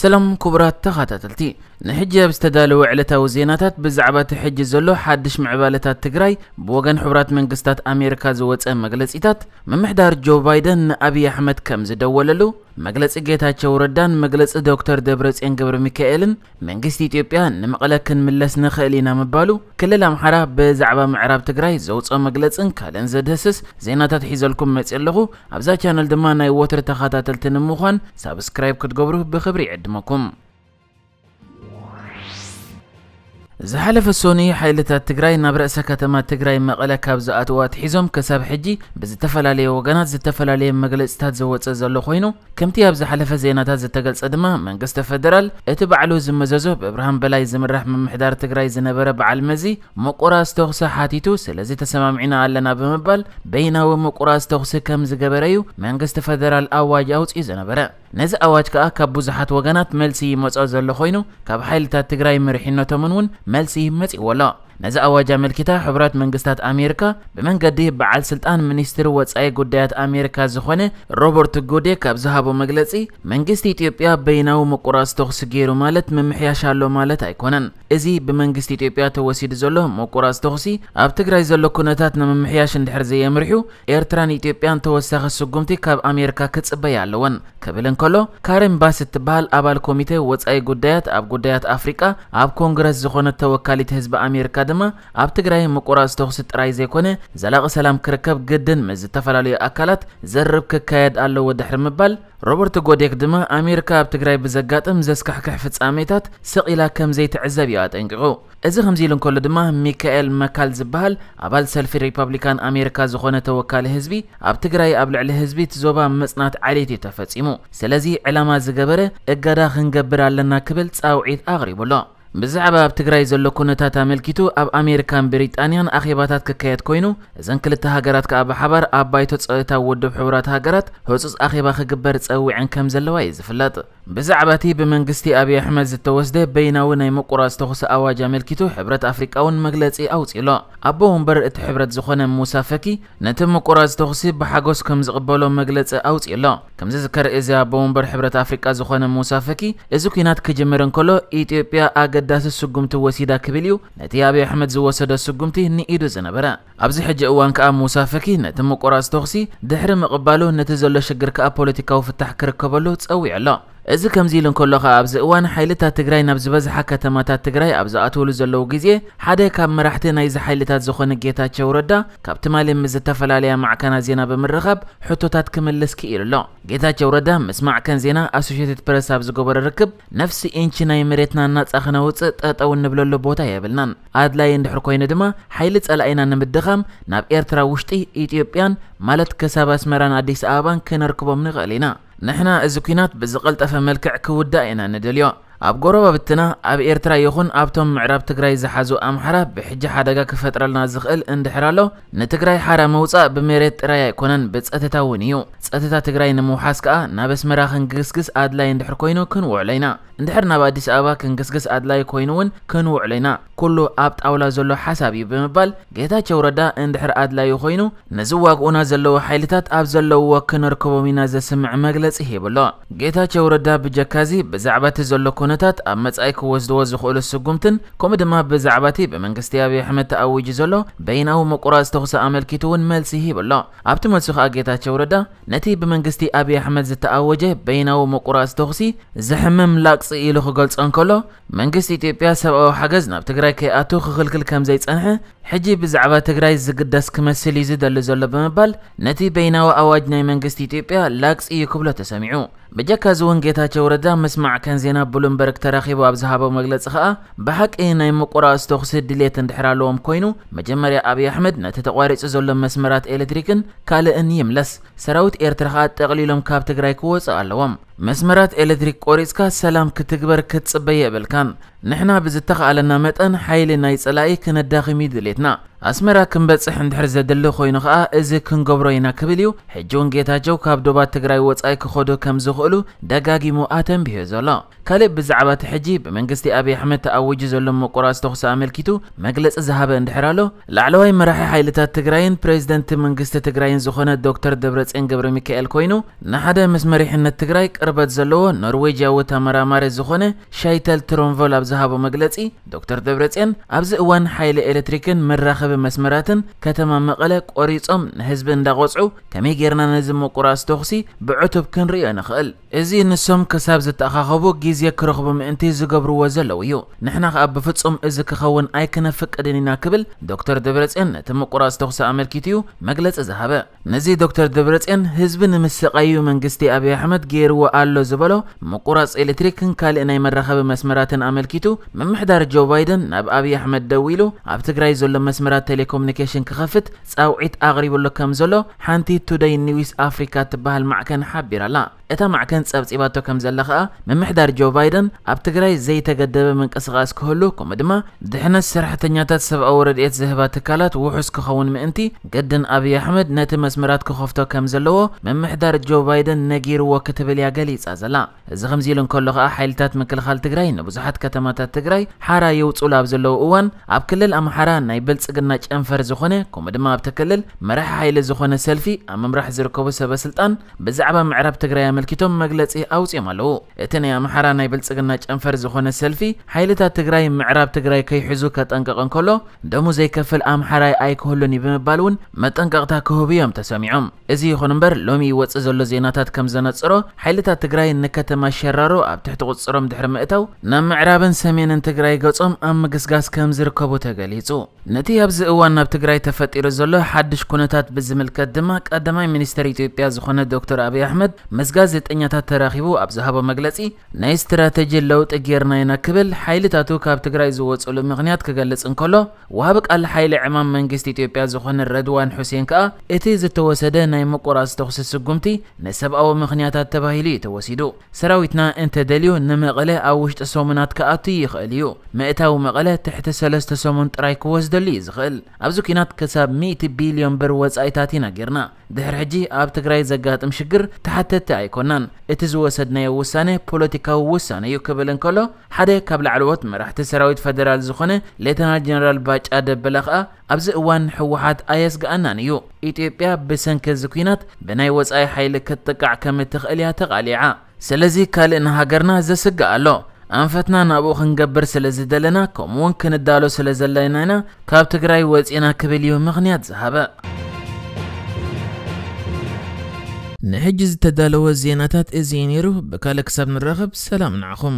ሰላም ክቡራት ተኸታተልቲ፣ ንሕጂ ኣብ ዝተዳለወ ዕለታዊ ዜናታት ብዛዕባ እቲ ሕጂ ዘሎ ሓድሽ ምዕባለታት ትግራይ፣ ብወገን ሕቡራት መንግስታት ኣሜሪካ ዝወፀ መግለፂታት፣ ምምሕዳር ጆ ባይደን ንኣብይ ኣሕመድ ከም ዝደወለሉ፣ መግለፂ ጌታቸው ረዳን መግለፂ ዶክተር ደብረፅዮን ገብረ ሚካኤልን መንግስቲ ኢትዮጵያ ንመቐለ ክንምለስ ንኽእል ኢና ምባሉ፣ ክልል ኣምሓራ ብዛዕባ ምዕራብ ትግራይ ዘውፅኦ መግለፅን ካልእን ዘድህስስ ዜናታት ሒዘልኩም መፅእ ኣለኹ። ኣብዛ ቻነል ድማ ናይ ወትሪ ተኸታተልቲ ንምዃን ሳብስክራይብ ክትገብሩ ብኽብሪ ይዕድመኩም። ዝሓለፈ ሶኒ ሓይልታት ትግራይ ናብ ርእሰ ከተማ ትግራይ መቐለ ካብ ዝኣትዋ ኣትሒዞም ክሳብ ሕጂ ብዝተፈላለየ ወገናት ዝተፈላለየ መግለፅታት ዘወፀ ዘሎ ኮይኑ፣ ከምቲ ኣብ ዝሓለፈ ዜናታት ዝተገልጸ ድማ መንግስቲ ፌደራል እቲ ባዕሉ ዝመዘዞ ብብርሃን በላይ ዝምራሕ ምምሕዳር ትግራይ ዝነበረ በዓል መዚ ምቁራፅ ተኹሲ ሓቲቱ፣ ስለዚ ተሰማሚዕና ኣለና ብምባል በይናዊ ምቁራፅ ተኹሲ ከም ዝገበረ እዩ መንግስቲ ፌደራል ኣዋጅ ኣውፂኡ ዝነበረ። ነዚ ኣዋጅ ከኣ ካብ ብዙሓት ወገናት መልሲ ይመጾ ዘሎ ኮይኑ፣ ካብ ሓይልታት ትግራይ መሪሕነቶምን እውን መልሲ መጺእዎ ኣሎ። ነዚ ኣዋጅ ኣመልኪታ ሕቡራት መንግስታት ኣሜሪካ ብመንገዲ በዓል ስልጣን ሚኒስትሪ ወጻኢ ጉዳያት ኣሜሪካ ዝኾነ ሮበርት ጎዴክ ኣብ ዝሃቦ መግለጺ፣ መንግስቲ ኢትዮጵያ በይናዊ ምቁራጽ ተኹሲ ገይሩ ማለት ምምሕያሽ ኣሎ ማለት ኣይኮነን። እዚ ብመንግስቲ ኢትዮጵያ ተወሲዱ ዘሎ ምቁራጽ ተኹሲ ኣብ ትግራይ ዘሎ ኩነታት ንምምሕያሽ እንድሕር ዘየምርሑ፣ ኤርትራን ኢትዮጵያን ተወሳኺ ስጉምቲ ካብ ኣሜሪካ ክጽበያ ኣለወን ክብል እንከሎ፣ ካረን ባስ እትበሃል ኣባል ኮሚቴ ወጻኢ ጉዳያት ኣብ ጉዳያት ኣፍሪቃ ኣብ ኮንግረስ ዝኾነት ተወካሊት ህዝቢ ኣሜሪካ ድማ፣ ኣብ ትግራይ ምቁራጽ ተኹሲ ጥራይ ዘይኮነ፣ ዘላቒ ሰላም ክርከብ ግድን ምስ ዝተፈላለዩ ኣካላት ዘርብ ክካየድ ኣለዎ ድሕሪ ምባል፣ ሮበርት ጎዴክ ድማ ኣሜሪካ ኣብ ትግራይ ብዘጋጥም ዘስካሕክሕ ፍጻሜታት ስቕ ኢላ ከም ዘይትዕዘብ እዩ ኣጠንቂቑ። እዚ ከምዚ ኢሉ እንከሎ ድማ፣ ሚካኤል መካል ዝበሃል ኣባል ሰልፊ ሪፐብሊካን ኣሜሪካ ዝኾነ ተወካሊ ህዝቢ፣ ኣብ ትግራይ ኣብ ልዕሊ ህዝቢ እቲ ዞባ ምጽናት ዓሌት እዩ ተፈጺሙ፣ ስለዚ ዕላማ ዝገበረ እገዳ ክንገብር ኣለና ክብል ጻውዒት ኣቕሪቡ ኣሎ። ብዛዕባ ኣብ ትግራይ ዘሎ ኩነታት ኣመልኪቱ ኣብ ኣሜሪካን ብሪጣንያን ኣኼባታት ክካየድ ኮይኑ፣ እዘን ክልተ ሃገራት ከኣ ብሓባር ኣብ ባይቶ ጸጥታ ውድብ ሕቡራት ሃገራት ህጹጽ ኣኼባ ክግበር ጸዊዐን ከም ዘለዋ እዩ ዝፍለጥ። ብዛዕባ እቲ ብመንግስቲ ኣብይ ኣሕመድ ዝተወስደ በይናዊ ናይ ምቁራጽ ተኹሲ ኣዋጅ ኣመልኪቱ ሕብረት ኣፍሪቃ እውን መግለጺ ኣውጺኡ ኣሎ። ኣቦ ወንበር እቲ ሕብረት ዝኾነ ሙሳ ፈኪ ነቲ ምቁራጽ ተኹሲ ብሓጎስ ከም ዝቕበሎ መግለጺ ኣውጺኡ ኣሎ። ከም ዝዝከር እዚ ኣቦ ወንበር ሕብረት ኣፍሪቃ ዝኾነ ሙሳ ፈኪ፣ እዚ ኲናት ክጅምር እንከሎ ኢትዮጵያ ኣገዳሲ ስጉምቲ ወሲዳ ክብል እዩ ነቲ ኣብይ ኣሕመድ ዝወሰዶ ስጉምቲ ንኢዱ ዝነበረ። ኣብዚ ሕጂ እዋን ከኣ ሙሳ ፈኪ ነቲ ምቁራጽ ተኹሲ ድሕሪ ምቕባሉ ነቲ ዘሎ ሽግር ከኣ ፖለቲካዊ ፍታሕ ክርከበሉ ጸዊዑ ኣሎ። እዚ ከምዚ ኢሉ እንከሎ ከኣ ኣብዚ እዋን ሓይልታት ትግራይ ናብ ዝበዝሓ ከተማታት ትግራይ ኣብ ዝኣትውሉ ዘለዉ ግዜ ሓደ ካብ መራሕቲ ናይዚ ሓይልታት ዝኾነ ጌታቸው ረዳ ካብ ትማሊ ምስ ዝተፈላለያ ማዕከናት ዜና ብምርኻብ ሕቶታት ክምልስ ክኢሉ ኣሎ። ጌታቸው ረዳ ምስ ማዕከን ዜና ኣሶሼትድ ፕረስ ኣብ ዝገበሮ ርክብ፣ ነፍሲ ኢንቺ ናይ መሬትና ናጻ ክነውጽእ ጠጠው እንብለሉ ቦታ የብልናን። ኣድላይ እንድሕር ኮይኑ ድማ ሓይሊ ጸላኢና ንምድኻም ናብ ኤርትራ ውሽጢ ኢትዮጵያን ማለት ክሳብ ኣስመራን ኣዲስ ኣበባን ክነርክቦም ንኽእል ኢና። ንሕና እዚ ኲናት ብዝቐልጠፈ መልክዕ ክውዳእ ኢና ንደልዮ። ኣብ ጎረባብትና ኣብ ኤርትራ ይኹን ኣብቶም ምዕራብ ትግራይ ዝሓዙ ኣምሓራ ብሕጂ ሓደጋ ክፈጥረልና ዝኽእል እንድሕር ኣሎ፣ ንትግራይ ሓራ ምውጻእ ብመሬት ጥራይ ኣይኮነን፣ ብጸጥታ እውን እዩ። ጸጥታ ትግራይ ንምውሓስ ከኣ ናብ ኣስመራ ክንግስግስ ኣድላይ እንድሕር ኮይኑ ክንውዕሎ ኢና። እንድሕር ናብ ኣዲስ ኣበባ ክንግስግስ ኣድላይ ኮይኑ እውን ክንውዕሎ ኢና። ኩሉ ኣብ ጣውላ ዘሎ ሓሳብ እዩ ብምባል ጌታቸው ረዳ እንድሕር ኣድላዩ ኮይኑ ንዝዋግኡና ዘለዉ ሓይልታት ኣብ ዘለውዎ ክነርክቦም ኢና ዘስምዕ መግለጺ ሂቡ ኣሎ። ጌታቸው ረዳ ብጀካዚ ብዛዕባ እቲ ዘሎ ኩነታት ኣብ መጻኢ ክወስድዎ ዝኽእሉ ስጉምትን ከምኡ ድማ ብዛዕባ እቲ ብመንግስቲ ኣብይ ኣሕመድ ተኣዊጁ ዘሎ በይናዊ ምቁራጽ ተኹሲ ኣመልኪቱ እውን መልሲ ሂቡ ኣሎ። ኣብቲ መልሱ ከኣ ጌታቸው ረዳ ነቲ ብመንግስቲ ኣብይ ኣሕመድ ዝተኣወጀ በይናዊ ምቁራጽ ተኹሲ ዘሕምም ላግጺ ኢሉ ክገልጾ እንከሎ፣ መንግስቲ ኢትዮጵያ ሰብኣዊ ሓገዝ ናብ ትግራይ ከይኣቱ ክኽልክል ከም ዘይጸንሐ፣ ሕጂ ብዛዕባ ትግራይ ዝግደስ ክመስል እዩ ዝደሊ ዘሎ ብምባል፣ ነቲ በይናዊ ኣዋጅ ናይ መንግስቲ ኢትዮጵያ ላግጺ እዩ ክብሎ ተሰሚዑ። ብጀካ እዚ እውን ጌታቸው ረዳ ምስ ማዕከን ዜና ብሉምበርግ ተራኺቡ ኣብ ዝሃቦ መግለጺ ከኣ፣ ብሓቂ ናይ ምቁራጽ ተኹሲ ድሌት እንድሕር ኣለዎም ኮይኑ፣ መጀመርያ ኣብይ ኣሕመድ ነቲ ተቋሪጹ ዘሎ መስመራት ኤሌክትሪክን ካልእን ይምለስ። ሰራዊት ኤርትራ ከኣ ጠቕሊሎም ካብ ትግራይ ክወጹ ኣለዎም። መስመራት ኤሌክትሪክ ቆሪጽካ ሰላም ክትግበር ክትጽበ የብልካን። ንሕና ብዝተኻእለና መጠን ሓይሊ ናይ ጸላኢ ክነዳኽም እዩ ድሌትና። ኣስመራ ክንበጽሕ እንድሕር ዘድሊ ኮይኑ ከኣ እዚ ክንገብሮ ኢና ክብል እዩ። ሕጂ እውን ጌታቸው ካብ ዶባት ትግራይ ወጻኢ ክኸዱ ከም ዝኽእሉ ደጋጊሙ ኣተንቢሁ ዘሎ። ካልእ ብዛዕባ እቲ ሕጂ ብመንግስቲ ኣብይ ኣሕመድ ተኣዊጁ ዘሎ ምቁራጽ ተኹሲ ኣመልኪቱ መግለጺ ዝሃበ እንድሕር ኣሎ፣ ላዕለዋይ መራሒ ሓይልታት ትግራይን ፕሬዝደንት መንግስቲ ትግራይን ዝኾነ ዶክተር ደብረጽዮን ገብረ ሚካኤል ኮይኑ፣ ንሓደ ምስ መሪሕነት ትግራይ ቅርበት ዘለዎ ኖርዌጅያዊ ተመራማሪ ዝኾነ ሻይተል ትሮንቮል ኣብ ዝሃቦ መግለጺ፣ ዶክተር ደብረጽዮን ኣብዚ እዋን ሓይሊ ኤሌክትሪክን መራኸቢ መስመራትን ከተማ መቐለ ቆሪጾም ንህዝቢ እንዳቆጽዑ፣ ከመይ ጌርና ነዚ ምቁራጽ ተኹሲ ብዕቱብ ክንርእዮ ንኽእል? እዚ ንሶም ክሳብ ዝተኣኻኸቡ ግዜ ክረኽቡ ምእንቲ ዝገብርዎ ዘለዉ እዩ። ንሕና ከኣ ብፍጹም እዚ ክኸውን ኣይክነፍቅድን ኢና ክብል ዶክተር ደብረጽዮን ነቲ ምቁራጽ ተኹሲ ኣመልኪቱ እዩ መግለጺ ዝሃበ። ነዚ ዶክተር ደብረጽዮን ህዝቢ ንምስቓዩ መንግስቲ ኣብይ ኣሕመድ ገይርዎ ኣሎ ዝበሎ ምቁራጽ ኤሌክትሪክን ካልእ ናይ መራኸቢ መስመራትን ኣመልኪቱ ምምሕዳር ጆ ባይደን ናብ ኣብይ ኣሕመድ ደዊሉ ኣብ ትግራይ ዘሎ መስመራት ቴሌኮሙኒኬሽን ክኸፍት ጻውዒት ኣቕሪቡሉ ከም ዘሎ ሓንቲ ቱደይ ኒውስ ኣፍሪካ ትበሃል ማዕከን ሓቢራላ። እታ ማዕከን ጸብጺባቶ ከም ዘላ ከኣ ምምሕዳር ጆ ባይደን ኣብ ትግራይ ዘይተገደበ ምንቅስቓስ ክህሉ ከምኡ ድማ ድሕነት ሰራሕተኛታት ሰብኣዊ ረድኤት ዝህባ ትካላት ውሑስ ክኸውን ምእንቲ ግድን ኣብይ ኣሕመድ ነቲ መስመራት ክኸፍቶ ከም ዘለዎ ምምሕዳር ጆ ባይደን ነጊርዎ ክትብል እያ ገሊጻ ዘላ። እዚ ከምዚ ኢሉ እንከሎ ከኣ ሓይልታት ምክልኻል ትግራይ ንብዙሓት ከተማታት ትግራይ ሓራ የውፅሉ ኣብ ዘለዉ እዋን ኣብ ክልል ኣምሓራ ናይ ብልፅግና ጨንፈር ዝኾነ ከምኡ ድማ ኣብቲ ክልል መራሒ ሓይሊ ዝኾነ ሰልፊ ኣብ ምምራሕ ዝርከቡ ሰበስልጣን ብዛዕባ ምዕራብ ትግራይ ኣመልኪቶም መግለፂ ኣውፂኦም ኣለዉ። እቲ ናይ ኣምሓራ ናይ ብልፅግና ጨንፈር ዝኾነ ሰልፊ ሓይልታት ትግራይ ምዕራብ ትግራይ ከይሕዙ ከጠንቅቕ እንከሎ ደሙ ዘይከፍል ኣምሓራይ ኣይክህሉን እዩ ብምባል እውን መጠንቀቕታ ክህቡ እዮም ተሰሚዖም። እዚ ይኹን እምበር ሎሚ ይወፅእ ዘሎ ዜናታት ከም ዘነፅሮ ሓይልታት ትግራይ ንከተማ ሸራሮ ኣብ ትሕቲ ቁፅፅሮም ድሕሪ ምእታው ናብ ምዕራብን ሰሜንን ትግራይ ገፆም ኣብ ምግስጋስ ከም ዝርከቡ ተገሊፁ። ነቲ ኣብዚ እዋን ናብ ትግራይ ተፈጢሩ ዘሎ ሓድሽ ኩነታት ብዝምልከት ድማ ቀዳማይ ሚኒስትር ኢትዮጵያ ዝኾነ ዶክተር ኣብይ ኣሕመድ ምስ ጋዜጠኛታት ተራኺቡ ኣብ ዝሃቦ መግለፂ ናይ ስትራተጂ ለውጢ ጌርና ኢና ክብል ሓይልታቱ ካብ ትግራይ ዝወፅሉ ምኽንያት ክገልፅ እንከሎ ወሃቢ ቃል ሓይሊ ዕማም መንግስቲ ኢትዮጵያ ዝኾነ ረድዋን ሑሴን ከኣ እቲ ዝተወሰደ ናይ ምቁራጽ ተኹሲ ስጉምቲ ንሰብኣዊ ምኽንያታት ተባሂሉ እዩ ተወሲዱ። ሰራዊትና እንተደልዩ ንመቐለ ኣብ ውሽጢ ሰሙናት ክኣቱ ይኽእል እዩ። ምእታው መቐለ ትሕቲ ሰለስተ ሰሙን ጥራይ ክወስደሉ እዩ ዝኽእል። ኣብዚ ኲናት ክሳብ ሚእቲ ቢልዮን ብር ወጻኢታት ኢና ጌርና። ድሕሪ ሕጂ ኣብ ትግራይ ዘጋጥም ሽግር ተሓተቲ ኣይኮናን። እቲ ዝወሰድናዮ ውሳነ ፖለቲካዊ ውሳነ እዩ ክብል እንከሎ ሓደ ካብ ላዕለዎት መራሕቲ ሰራዊት ፈደራል ዝኾነ ሌተናል ጀነራል ባጫ ደበላ ከኣ ኣብዚ እዋን ህወሓት ኣየስግኣናን እዩ። ኢትዮጵያ ብሰንኪ እዚ ኲናት ብናይ ወጻኢ ሓይሊ ክትጥቃዕ ከም እትኽእል እያ ተቓሊዓ። ስለዚ ካልእ ንሃገርና ዘስግእ ኣሎ። ኣንፈትና ናብኡ ክንገብር ስለ ዝደለና ከምኡ እውን ክንዳሎ ስለ ዘለና ኢና ካብ ትግራይ ወፂና ክብል እዩ ምኽንያት ዝሃበ። ንሕጂ ዝተዳለወ ዜናታት እዚ እዩ ነይሩ። ብካልእ ክሳብ ንራኸብ ሰላም ንዓኹም።